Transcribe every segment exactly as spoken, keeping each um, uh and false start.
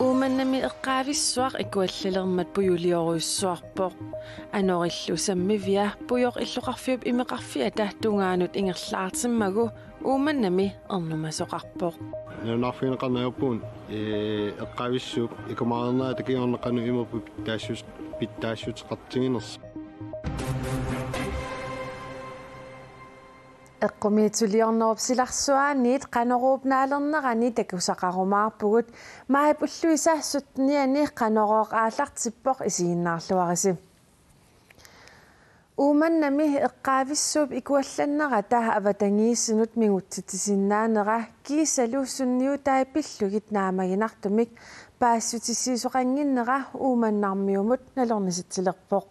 Uummannami eqqaavissuaq ikuallalermat pujuliorujussuarpoq. Anorillu sammivia pujoq illoqarfiup imeqarfiata tungaanut ingerlaartimmagu Uummannami ernumasoqarpoq. Nalunaarfigineqarneq ajorpugut, ee, eqqaavissuup ikumaarnerata kingorna qanoq imerput pitsaassut-, pitsaassutseqartiginersoq. Eqqumiitsuliornerup silarsuaaniit Qanoruup naalernerani takusaqarumaarpugut. Maajip ulluisa syttenianni Qanorooq aallartippoq, isiginnaarluarisi. Uummannami eqqaavissuup ikuallannerata avatangiisinut mingutsitsisinnaanera kiisalu sunniutai pillugit naammaginartumik paasissutissiisoqannginnera Uummannarmiumut nalornisitsilerpoq.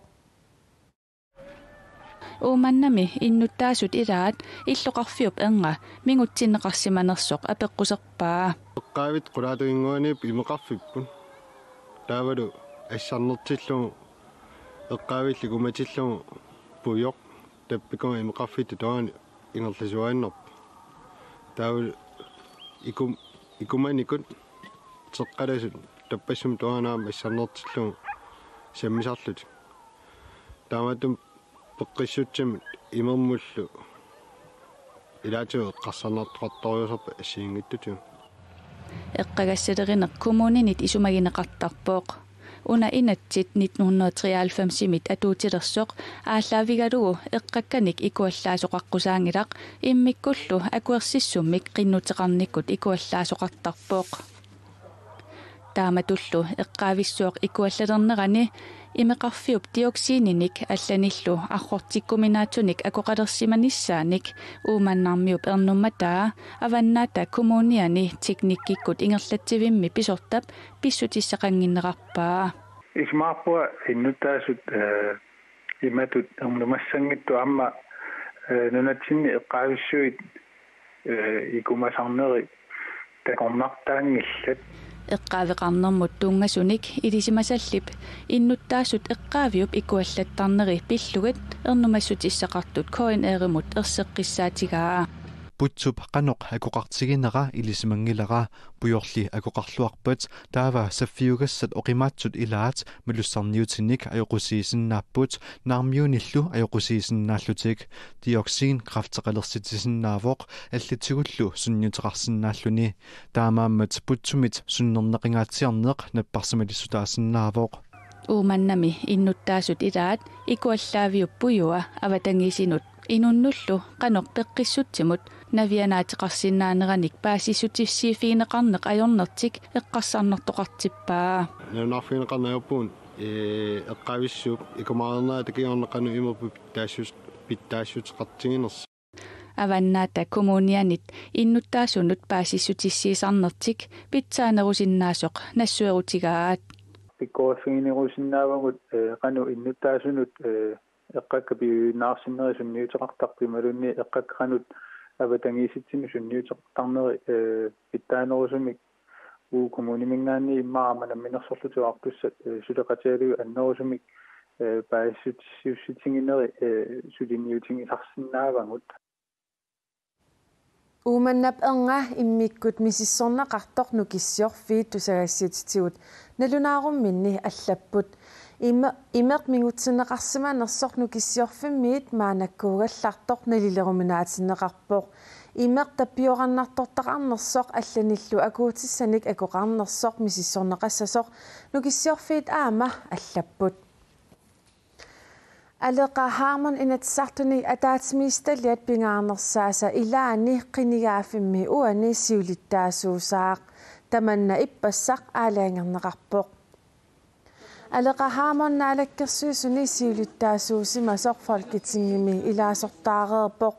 Uummannami innuttaasut ilaat illoqarfiup ernga mingutsinneqarsimanersoq apeqquserpaa. Eqqaavit qulaatiginnguaniipput imeqarfipput. Taavalu assarnertillugu eqqaavillu ikumatillugu pujoq tappikunga imeqarfitta tungaanut ingerlasuaannarpoq. Taavalu ikum-, ikumanikut teqqalasut tappassummut tungaanut aamma assarnertillugu sammisarlutik. Taamaattumik peqqissutsimut imermullu ilaatigut eqqarsarnartoqartorujussuupput assigiinngitsutigut. Eqqagassalerineq kommuninit isumagineqartarpoq. Una inatsit nitten hundrede treoghalvfemsimit atuutilersoq aallaavigalugu eqqakkanik ikuallaasoqaqqusaanngilaq, immikkullu akuersissummik qinnuteqarnikkut ikuallaasoqartarpoq. Taamatullu eqqaavissuaq ikuallalernerani imeqarfiup dioxininik allanillu arrortikkuminaatsunik akoqalersimanissaanik Uummannarmiup ernummataa Avannaata Kommuniani teknikkikkut ingerlatsivimmi pisortap pissutissaqannginnerarpaa. Isumaqarpunga innuttaasut, ee, imatut ernumassanngitsut aamma, ee, nunatsinni eqqaavissuit, ee, ikumasarneri takornartaanngillat. Eqqaaveqarnermut tunngasunik ilisimasallip innuttaasut eqqaaviup ikuallattarneri pillugit ernumassutissaqartut K N R-imut erseqqissaatigaa. Putsup qanoq akoqartiginera ilisimanngilara, pujorli akoqarluarpat taava saffiugassat oqimaatsut ilaat malussarniutinik ajoqusiisinnaapput, naarmiunillu ajoqusiisinnaallutik. Dioxin kræfteqalersitsisinnaavoq allatigullu sunniuteqarsinnaalluni. Taamaammat putsumit sunnerneqingaatsiarneq napparsimalissutaasinnaavoq. Uummannami innuttaasut ilaat ikuallaaviup pujua avatangiisinut inunnullu qanoq peqqissutsimut navianaateqarsinnaaneranik paasissutissiiffigineqarneq ajornertik eqqarsarnartoqartippaa. Nalunaarfigineqarneq ajorpugut, ee, eqqaavissuup ikumaarnerata kingorna qanoq imerput pitsaassut-, pitsaassutseqartiginersoq. Avannaata Kommunianit innuttaasunut paasissutissiisarnertik pitsaanerusinnaasoq nassuerutigaat. Pikkoriffiginerusinnaavagut, ee, qanoq innuttaasunut, ee, eqqakkat piujunnaarsinneri sunniuteqartartut imaluunniit eqqakkat qanoq avatangiisitsinnut sunniuteqartarneri, ee, pitsaanerusumik uagut kommuniminngaanniit immaqa aamma namminersorlutik oqartussat, ee, suleqatigalugit annerusumik, ee, paasissutissiuussutigineri, ee, suliniutigisarsinnaavagut. Uummannap ernga immikkut misissorneqartoq Nukissiorfiit tusagassiuutitigut nalunaarumminni allapput. Ime-, imeq mingutsinneqarsimanersoq Nukissiorfimmiit maannakkuugallartoq nalileruminaatinneqarpoq. Imeq tappiorannartortaqarnersoq allanillu akuutissanik akoqarnersoq misissorneqassasoq Nukissiorfiit aamma allapput. Aleqa Hammond Inatsisartuni ataatsimiititaliat pingaarnersaasa ilaanni qinigaaffimmi uani siulittaasuusaaq. Tamanna ippassaq aalajangerneqarpoq. Aleqa Hammond Naalakkersuisuni siulittaasuusimasoq Folketingimi ilaasortaareerpoq.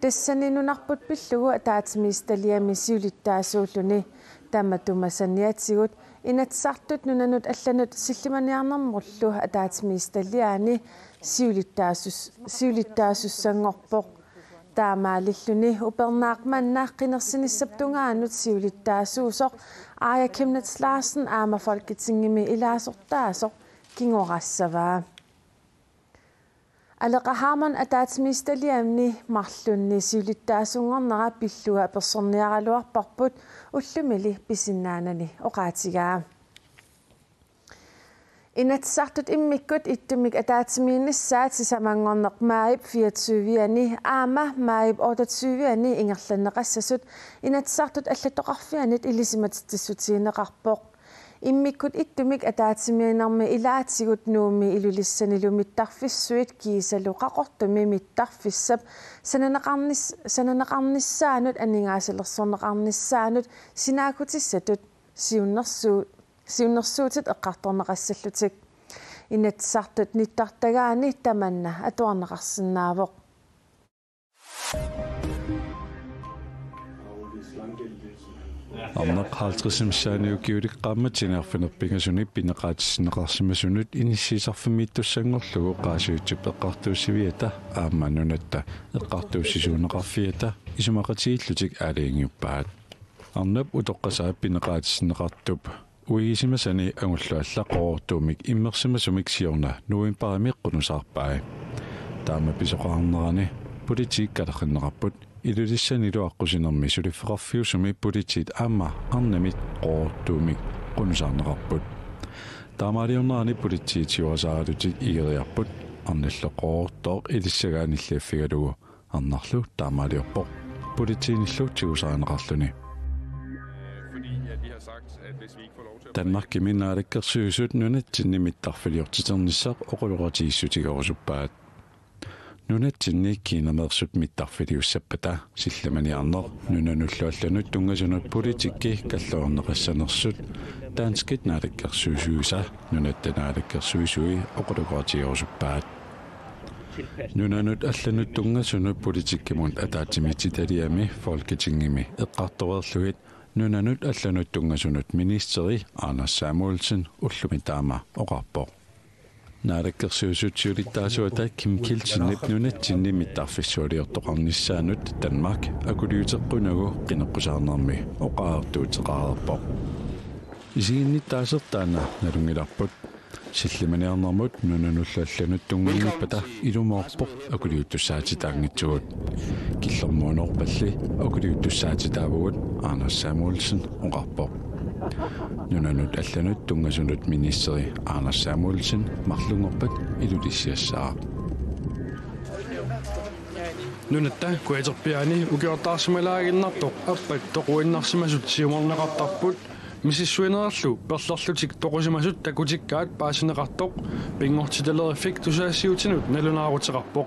Tassani nunarput pillugu ataatsimiititaliami siulittaasuulluni. Tamatuma saniatigut Inatsisartut nunanut allanut sillimaniarnermullu ataatsimiititaliaani siulittaasus-, siulittaasussanngorpoq. Taamaalilluni upernaaq manna qinersinissap tungaanut siulittaasuusoq Aaja Chemnitz Larsen aamma Folketingimi ilaasortaasoq kingorassavaa. Aleqa Hammond ataatsimiititaliami marlunni siulittaasunngornera pillugu apersorniaraluarparput, ullumili pisinnaanani oqaatigaa. Inatsisartut immikkut ittumik ataatsimiinnissaat sisamanngorneq maajip fireogtyve-ani aamma maajip otteogtyve-ani ingerlanneqassasut Inatsisartut allattoqarfiannit ilisimatitsissutigineqarpoq. Immikkut ittumik ataatsimiinnermi ilaatigut Nuummi Ilulissanilu mittarfissuit kiisalu Qaqortumi mittarfissap sananeqarnis-, sananeqarnissaanut aningaasalersorneqarnissaanut sinaakkutissatut siunnersuu-, siunnersuutit eqqartorneqassallutik. Inatsisartut nittartagaani tamanna atuarneqarsinnaavoq. Arnaq halvtredsit missaanni ukiulik qaammatini arfineq-pingasuni pineqaatissinneqarsimasunut inissiisarfimmiittussanngorlugu Qaasuitsup Eqqartuussiviata aamma Nunatta Eqqartuussisuuneqarfiata isumaqatigiillutik aalajangiuppaat. Arnap utoqqasaa pineqaatissinneqartup uigisimasani angullu alla Qooruup Tuumik immersimasumik siorna novembarimi qunusaarpai. Taama pisoqarnerani politiit kalerrinneqarput Ilulissanilu aqqusinermi suliffeqarfiusumi politiit aamma arnamit Qooruup Tuumik qunusaarneqarput. Taamaaliornerani politiit siuasaaralutik igeriarput, arnallu Qooruup Tuup ilissagaanilliaffigalugu. Arnarlu taamaaliorpoq politiinillu tigusarineqarluni. Danmarkimi naalakkersuisut nunatsinni mittarfiliortiternissaq oqaloqatigiissutigerusuppaat. Nunatsinni Kinameersup mittarfiliussappata sillimaniarneq nunanullu allanut tunngasunut politikki kalluarneqassanersut danskit naalakkersuisuisa nunatta naalakkersuisui oqaloqatigerusuppaat. Nunanut allanut tunngasunut politikkimut ataatsimiititaliami Folketingimi eqqartoreerlugit nunanut allanut tunngasunut ministeri Anders Samuelsen ullumi taama oqarpoq. Naalakkersuisut siulittaasuata Kim Kielsenip nunatsinni mittarfissualiortoqarnissaanut Danmark akuliuteqqunagu qineqqusaarnermi oqariartuuteqareerpoq. Isiginnittaasertaanna nalunngilarput. Sillimaniarnermut nunanullu allanut tunngasunut ilumoorpoq akuliuttussaatitaanngitsugut. Killormuunorpalli akuliuttussaatitaavugut, Anders Samuelsen oqarpoq. Nunanut allanut tunngasunut ministeri Anders Samuelsen marlunngorpat Ilulissassaaq. Nunatta kujaterpiaani ukiortaarsimalaaginnartoq appat toquinnarsimasut siumorneqartarput, misissuinerlu perlerlutik toqusimasut takutikkaat paasineqartoq Pinngortitaleriffik tusagassiuutinut nalunaaruteqarpoq.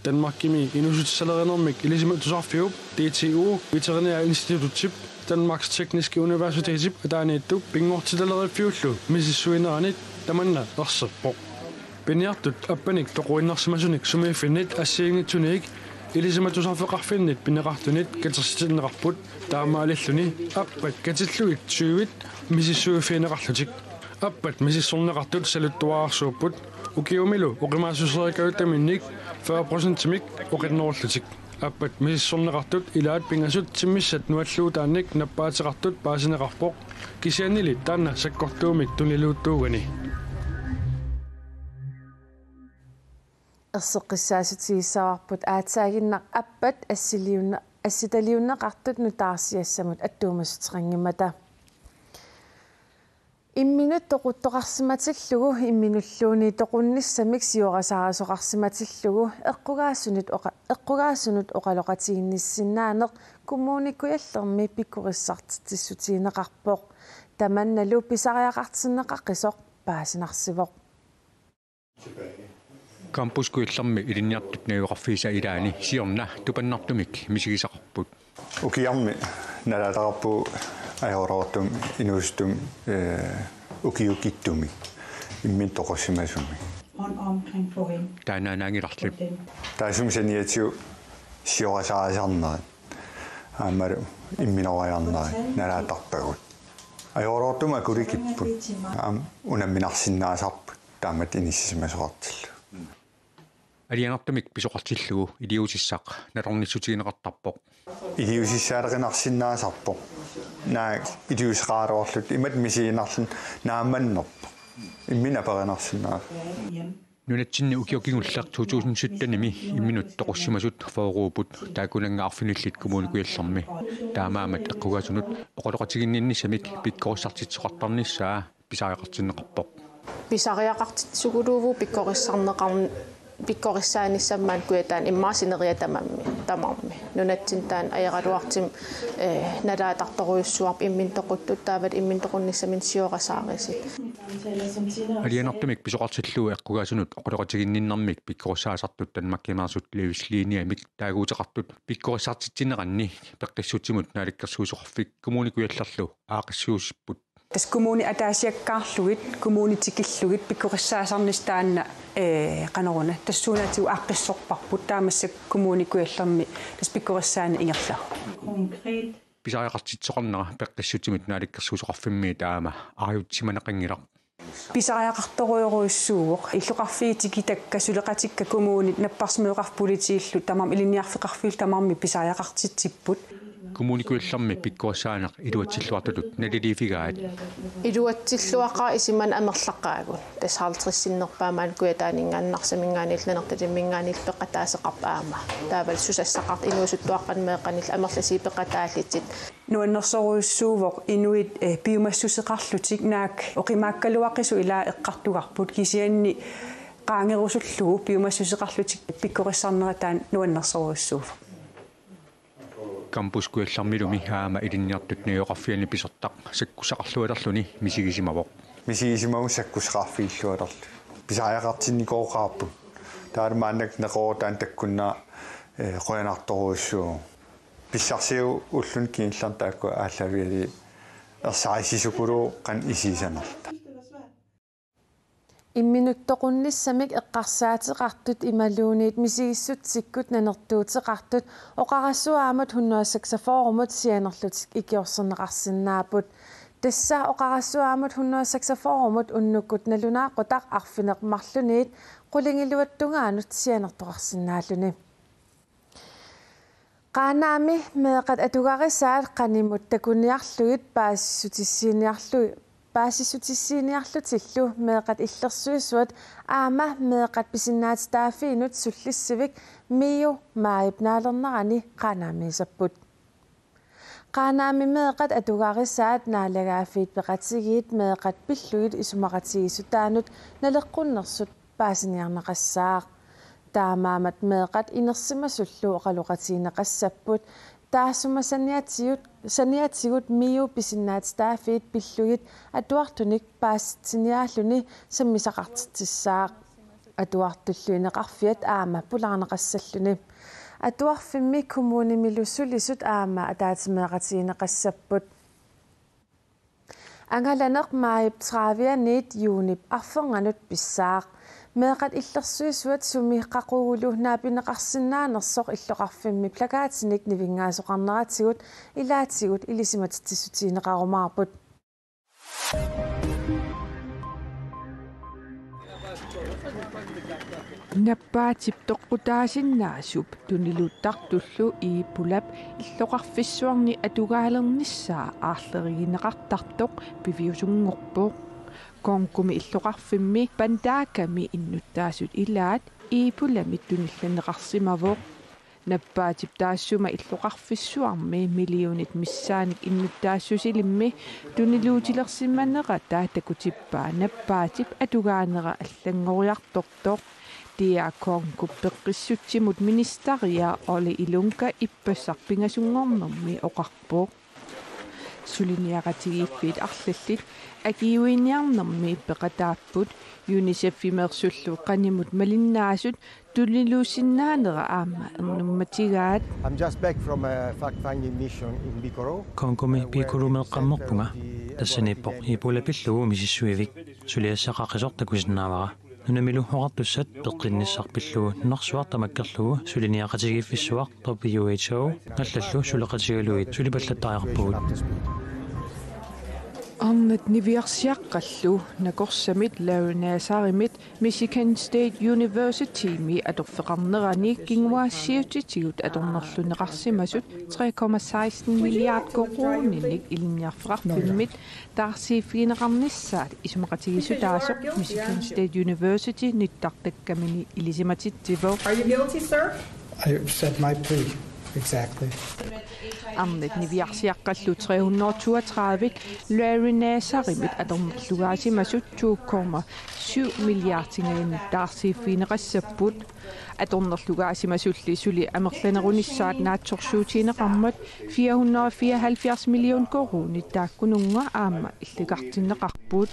Danmarkimi inuussutissalerinermik ilisimatusarfiup D T U Veterinær Instituttip Danmarks Tekniske Universitetip ataaniittup Pinngortitaleriffiullu misissuineranit tamanna erserpoq. Piniartut appanik toquinnarsimasunik sumiiffinnit assigiinngitsunit ilisimatusarfeqarfinnit pineqartunit katersitinneqarput, taamaalilluni appat katillugit tyvit misissuiffigineqarlutik. Appat misissorneqartut saluttuararsuupput, ukiumilu oqimaassuseerikkaluttaminnik fyrre procentimik oqinnerullutik. Appat misissorneqartut ilaat pingasut timmissat nualluutaannik nappaateqartut paasineqarpoq, kisiannili taanna sakkortuumik tuniluuttuugani. Erseqqissaassutigissavarput aatsaaginnaq appat assiliunne-, assitaliunneqartut nutaarsiassamut attuumassuteqanngimmata. Imminut toquttoqarsimatillugu, imminulluunniit toqunnissamik siorasaarisoqarsimatillugu eqqugaasunut oqa-, eqqugaasunut oqaloqatiginnissinnaaneq Kommune Kujallermi pikkorissartitsissutigineqarpoq. Tamannalu pisariaqartinneqaqisoq paasinarsivoq. Campus Kujallermi ilinniartut najugaqarfiisa ilaanni siorna tupannartumik misigisaqarput. Ukiarmi nalaataqarpugut ajoraluartumik inuusuttumi, ee, ukiukkuttumik imminut toqussimasumik. Hånd omkring foden. Taannaanaanngilarli. Foden. Taassuma saniatigut siorasaarisarnerit aammalu imminoriarnerit nalaattarpagut. Ajoraluartumik akulikipput. Aamma unamminarsinnaasarput taamatut inissisimasoqartillugu. Alianartumik pisoqartillugu iliuusissaq nalornissutigineqartarpoq. Iliuusissaaleqinarsinnaasarpoq. Naak iliuuseqaraluarluta imatut misiginarluni naammannerpoq. Imminut aperinarsinnaavoq. Nunatsinni ukioq kingulleq to tusind syttenimi imminut toqussimasut fyrreupput taakkunannga arfinillit Kommune Kujallermi. Taamaammat eqqugaasunut oqaloqatiginninnissamik pikkorissartitsisoqartarnissaa pisariaqartinneqarpoq. Pisariaqartitsisukuluuvugut pikkorissarneqarn-, pikkorissaanissamut maani Kujataani immaqa sineriak tamarmi, tamarmi. Nunatsinni taanna ajoraluartumik, eh, nalaatartorujussuarput imminut toquttut taavalu imminut toqunnissaminut siorasaarisi. Alianartumik pisoqartillugu eqqugaasunut oqaloqatiginninnermik pikkorissaasartut Danmarkimeersut Livsliniamik taaguuteqartut pikkorissartitsineranni peqqissutsimut naalakkersuisoqarfik Kommune Kujallerlu aaqqissuussipput. Tassa kommunit ataasiakkaarlugit, kommunit tikillugit pikkorissaasarnissaq taanna, ee, qanoruna. Tassuunaatigut aaqqissorparput taamaassaq Kommune Kujallermi tassa pikkorissaaneq ingerlavugut. Pisariaqartitsisoqarnera peqqissutsimut naalakkersuisoqarfimmi taama arjutsimaneqanngilaq. Pisariaqartorujorujussuuvoq, illoqarfiit tikitakka, suleqatikka, kommunit, napparsimmaveqarfiit, politiillu tamarmik, ilinniarfeqarfiillu tamarmik pisariaqartitsipput. Kommune Kujallermi pikkorissaaneq iluatsilluartutut naliliiffigaat. Iluatsilluaqaaq isumanni amerlaqaagut. Tassa halvtreds sinnerpaat maani Kujataaninngaanniit, Narsaminngaanniit, Nanortalimminngaanniit peqataaseqarpoq aamma. Taavalu susassaqartut inuusuttuaqqanut meeqqanillu amerlasuut peqataallutik. Nuannersorujussuuvoq inuit, eh, piumassuseqarlutik, naak oqimaakkaluaqisut ilaa eqqartugarput, kisianni qaangerusullugu piumassuseqarlutik pikkorissarnera taanna nuannersorujussuuvoq. Campus Kujallermilumi aamma ilinniartut najugaqarfianni pisortaq sakkussaqarlualerluni misigisimavoq. Misigisimavunga sakkussaqarfigillualerluni. Pisariaqartinnikooqaarput. Taava maannakkut neqeroorutaanni takkunneq, eh, qujanartorujussuuvoq. Pissarsiuulluni kingullerni taakku aallaavigalugit ersarissukulooq qanoq isigisanerluta. Imminut toqunnissamik eqqarsaateqartut imaluunniit misigissutsikkut nanertuuteqartut oqarasuaamut hundrede seksogfyrremut sianerlutik ikiorserneqarsinnaapput. Tassa oqarasuaamut hundrede seksogfyrremut unnukkut nalunaaqutaq arfineq-marlunniit qulingiluat tungaanut sianertoqarsinnaalluni. Qaanaami meeqqat atugarisaat qanimut takuniarlugit paasissutissiiniarlu-, paasissutissiiniarlutillu meeqqat illersuisuat aamma meeqqat pisinnaatitaaffiinut sullissivik MIO maajip naalernerani Qaanaamiissapput. Qaanaami meeqqat atugarisaat Naalagaaffiit Peqatigiit meeqqat pillugit isumaqatigiissutaannut naleqqunnersut paasiniarneqassaaq. Taamaammat meeqqat inersimasullu oqaloqatigineqassapput, taassuma saniatigut, saniatigut MIO pisinnaatitaaffiit pillugit atuartunik paasitsiniaalluni sammisaqartitsissaaq. Atuartullu ineqarfiat aamma pulaarneqassalluni. Atuarfimmi kommunimilu sulisut aamma ataatsimeeqatigineqassapput. Angalaneq maajip tredive-anniit juunip arfernganut pissaaq. Meeqqat illersuisuat sumi qaqugulu naapineqarsinnaanersoq illoqarfimmi plakatinik nivinngasoqarneratigut ilaatigut ilisimatitsissutigineqarumaarput. Nappaatip toqqutaasinnaasup tuniluttartullu Iipulap illoqarfissuarni atugaalernissaa aarlerigineqartartoq piviusunngorpoq. Congumi illoqarfimmi Pandaakami innuttaasut ilaat Iipulami tunillanneqarsimavoq. Nappaatip taassuma illoqarfissuarmi millionit missaanik innuttaassusilimmi tuniluutilersimanerata takutippaa nappaatip atugaanera allanngoriartortoq. DR Congop peqqissutsimut ministeria Ole Ilunga ippassaq pingasunngornermi oqarpoq. Suliniaqatigiiffiit arlallit akiuiniarnermi peqataapput, UNICEF-imeersullu qanimut malinnaasut tuniluussinnaanera aamma ernummatigaat. I'm just back from a fact-finding mission in Bikoro. Kongomi Bikoromeeqqammerpunga. Tassaniippoq Ebola pillugu misissuivik. Suliassaqaqqisoq takusinnaavara. Nunamilu oqartussat peqqinnissaq pillugu nunarsuaq tamakkerlugu suliniaqatigiiffissuaq W H O allallu suleqatigalugit sulipallattariaqarpugut. Arnat niviarsiaqqallu nakorsamit Larry Nassarimit Michigan State Universitymi atorfeqarnerani kinguaassiuutitigut atornerlunneqarsimasut tre komma seksten milliard koruuninik ilinniarfeqarfimmit taarsiiffigineqarnissaat isumaqatigiissutaasoq Michigan State University nittartakkamini ilisimatitsivoq. Are you guilty, sir? I said my plea, exactly. Arnat niviarsiaqqallu tre hundrede toogtredive Larry Nassarimit atornerlugaasimasut to komma syv milliardinngaanniit taarsiiffigineqassapput. Atornerlugaasimasulli suli amerlanerunissaat naatsorsuutigineqarmat fire hundrede fireoghalvfjerds million koruunit taakkununnga aamma illikartinneqarput.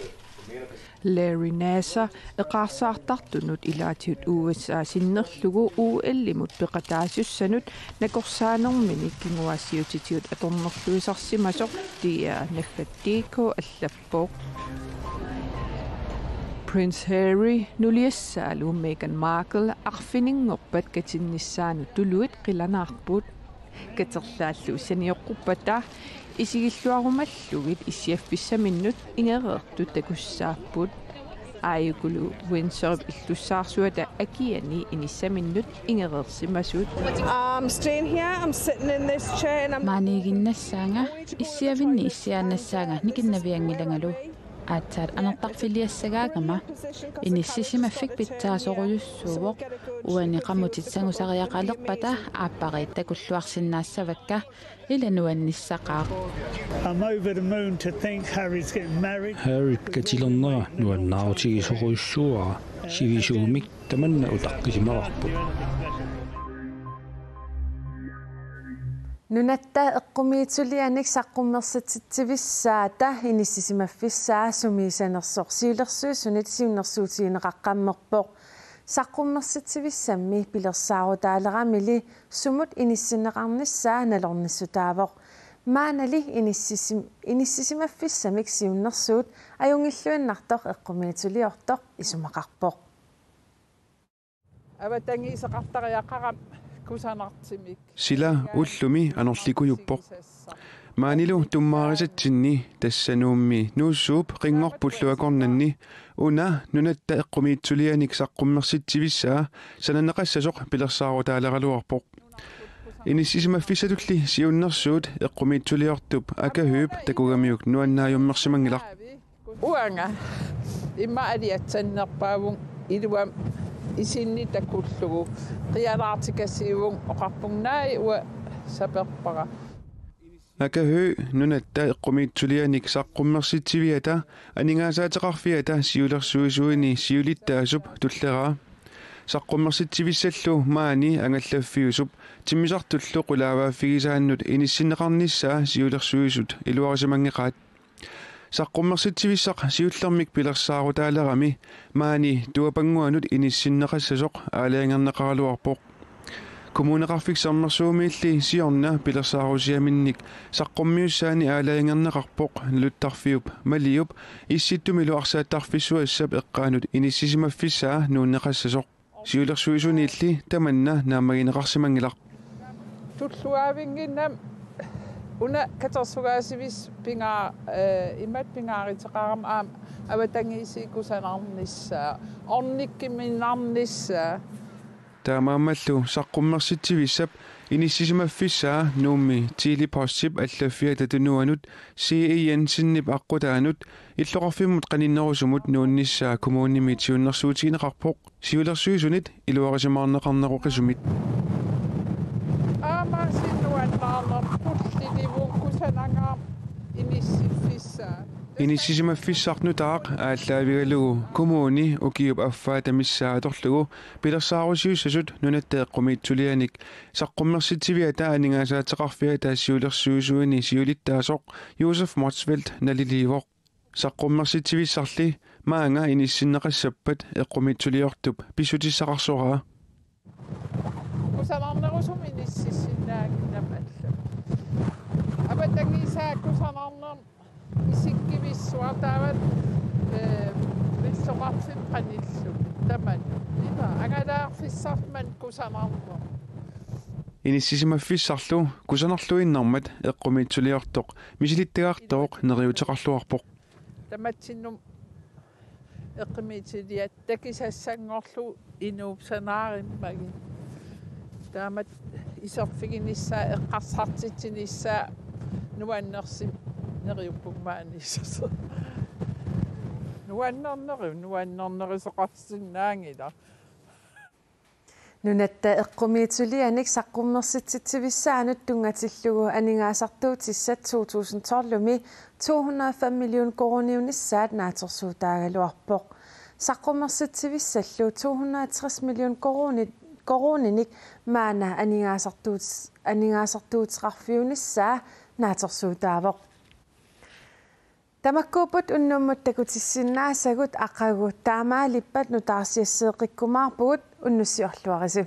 Larry Nassar eqaarsaartartunut ilaatigut U S A sinnerlugu O L-imut peqataasussanut nakorsaanermini kinguaassiuutitigut atornerluisarsimasoq D R naggat D K allappoq. Prince Harry nuliassaalu Meghan Markle arfininngorpat katinnissaanut tuluit qilanaarput. Katerlaallu sanioqquppata isigilluarumallugit issiaffissaminnut ingereertut takussaapput. Aajukulu Windsorip illussaarsuata akiani inissaminnut ingereersimasut. I'm staying here, I'm sitting in this chair and I'm Maaniiginnassaanga, issiavinni issiaannassaanga nikinnavianngilangalu. Aatsaat anartarfiliassagaagama inissisimaffik pitsaasorujussuuvoq, uani qamutit sangusariaqalerpata aappariit takulluarsinnaassavakka, ila nuannissaqaaq. I'm over the moon to think Harry's getting married. Harryt katilernera nuannaarutigisorujussuuara, sivisuumik tamanna utaqqisimavarput. Nunatta eqqumiitsulianik saqqummersitsivissaatta inissisimaffissaa sumiissanersoq siulersuisunit siunnersuutigineqaqqammerpoq. Saqqummersitsivissammi pilersaarutaaleramili sumut inissinneqarnissaa nalornissutaavoq. Maanali inissisim-, inissisimaffissamik siunnersuut ajunngilluinnartoq eqqumiitsuliortoq isumaqarpoq. Avatangiiseqartariaqarami kusanartumik. Sila ullumi anorlikujuppoq. Maanilu tummaarisatsinni, tassa Nuummi Nuussuup qinngorpullu akornanni, una nunatta eqqumiitsulianik saqqummersitsivissaa sananeqassasoq pilersaarutaaleraluarpoq. Inissisimaffissatulli siunnersuut eqqumiitsuliortup Aka Høegh takugamiuk nuannaajummersimanngilaq. Uanga immaqa aliatsannerpaavunga iluamik isinni takullugu, qialaartikasiivunga, oqarpunga: Naai, uanga saperpara. Aka Høegh nunatta eqqumiitsulianik saqqummersitsiviata aningaasaateqarfiata siulersuisuini siulittaasup tulleraa. Saqqummersitsivissallu maani angallaffiusup timmisartullu qulaavaaffigisaannut inissinneqarnissaa siulersuisut iluarisimanngeqaat. Saqqummersitsivissaq siullermik pilersaarutaalerami maani tuapannguanut inissinneqassasoq aalajangerneqaraluarpoq. Kommuneqarfik Sermersuumiilli siorna pilersaarusiaminnik saqqummiussaani aalajangerneqarpoq naluttarfiup Maliup Issittumilu arsaattarfissuassap eqqaanut inissisimaffissaa nuunneqassasoq. Siulersuisuniilli tamanna naammagineqarsimanngilaq. Tulluaavinnginnami una katersugaasivissoq pingaa-, eh, imatut pingaaruteqarami aamma avatangiisinik kusanarnissaa, ornikkuminarnissaa. Taamaammallu saqqummersitsivissap inissisimaffissaa Nuummi Tele-Postip allaffiata tunuanut C E Jensenip aqqutaanut illoqarfimmut qaninnerusumut nuunnissaa kommunimi siunnersuutigineqarpoq siulersuisunit iluarisimaarneqarnerusumik. Aamma sinnuannaarnerput pullilivuun kusanangaarmat inissiffissaa. Inissisimaffissaq nutaaq aallaavigalugu kommuni ukiup affaata missaa atorlugu pilersaarusiussasut nunatta eqqumiitsulianik saqqummersitsiviata aningaasaateqarfiata siulersuisuini siulittaasoq Josef Motzfeldt naliliivoq. Saqqummersitsivissarli maanga inissinneqassappat eqqumiitsuliortup pissutissaqarsoraa. Kusanarnerusumik inississinnaannginnami allami. Avatangiisaa kusanarnermik isikkivissuartaavat, eh, illoqarfimmut qanillugit tamanut. Ima angalaarfissarmat kusanarneq. Inissisimaffissarlu kusanarluinnarmat eqqumiitsuliortoq misilittagaqartoq neriuteqarluarpoq. Tamatsinnut eqqumiitsuliat takusassanngorlugu inuup sanaarimmagit. Taamatut iserfiginissaa eqqarsartitsinissaa nuannersi neriuppunga maaniissasoq. Nuannerneru, nuannernerusoqarsinnaanngilaq. Nunatta eqqumiitsulianik saqqummersitsitsivissaanut tunngatillugu aningaasartuutissat to tusind tolvimi to hundrede og fem million koruuniunissaat naatsorsuutaagaluarpoq. Saqqummersitsivissallu to hundrede og tres million koruuni-, koruuninik maanna aningaasartuut-, aningaasartuuteqarfiunissaa naatsorsuutaavoq. Tamakkuupput unnummut takutissinnaasagut, aqagu taamaalippat nutaarsiasseeqqikkumaarpugut, unnussiorluarisi.